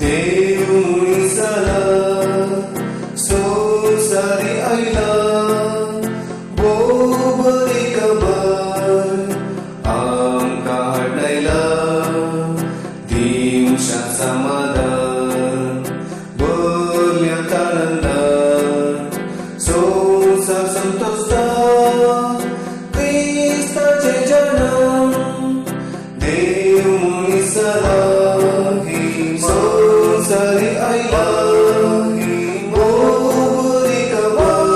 देव मुनिसाला संवसारी आयला, भोव बरी खबर आमकां हाडयला. दिवशा समाधान भरल्यात आनंदान, संवसार संतोषता क्रिस्ताचें जनम. देव मुनिसाला संवसारी आयला, भोव बरी खबर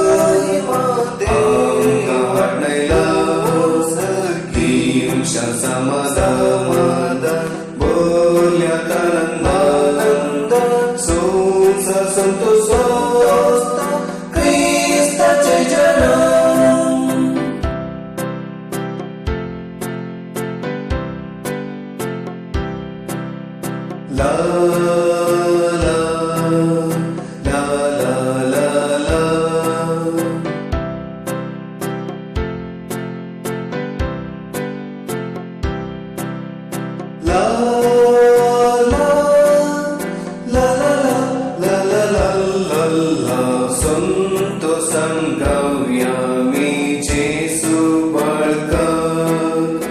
आमकां हाडयला. दिवशा समाधान भरल्यात आनंदान, संवसार संतोषता क्रिस्ताचें जनम. La la la la la la. La la la la la la la la la. संतोषान गावया मी जेसू बाळकाक,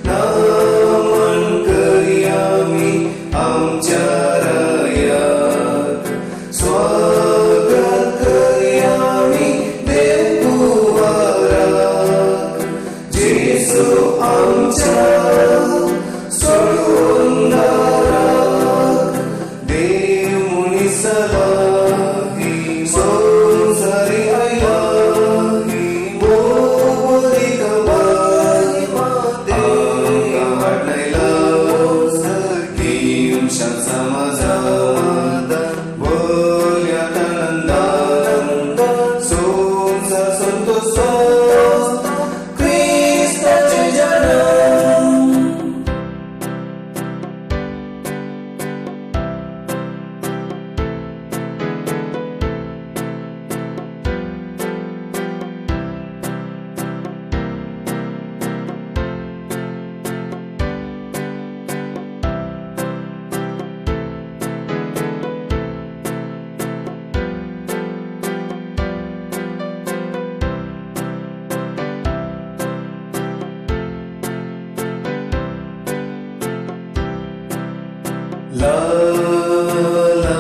नमन करया मी आमच्या रायाक. स्वागत करया मी देव कुवाराक, जेसू आमच्या सोडवणदाराक. देव मुनिसाला संवसारी आयला, भोव बरी खबर आमकां हाडयला. दिवशा समाधान भरल्यात आनंदान, संवसार संतोषता क्रिस्ताचें जनम. La la la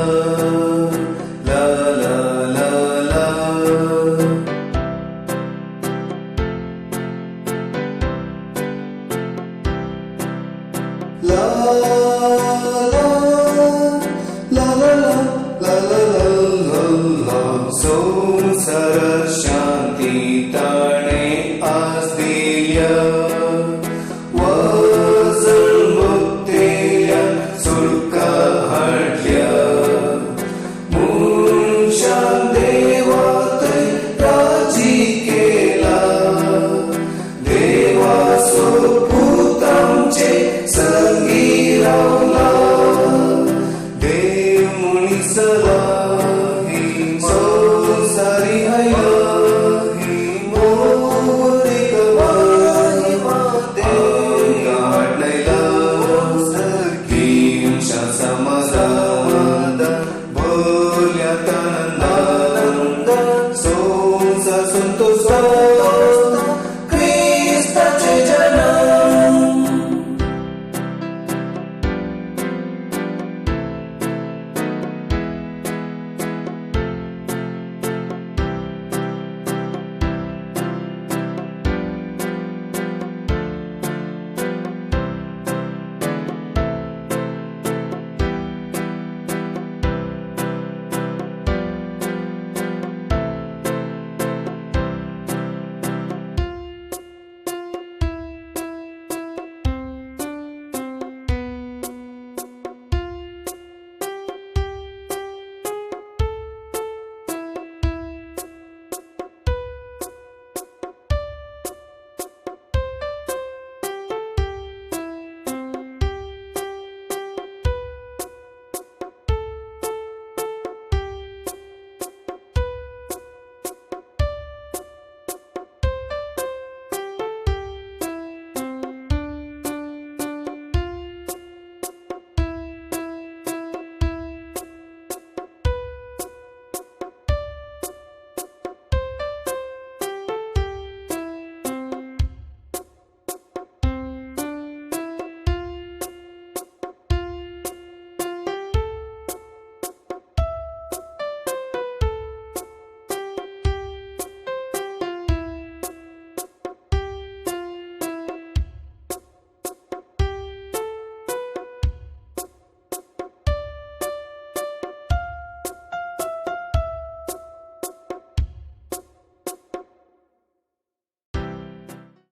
la la la. La la la la la la la la la. संवसाराचो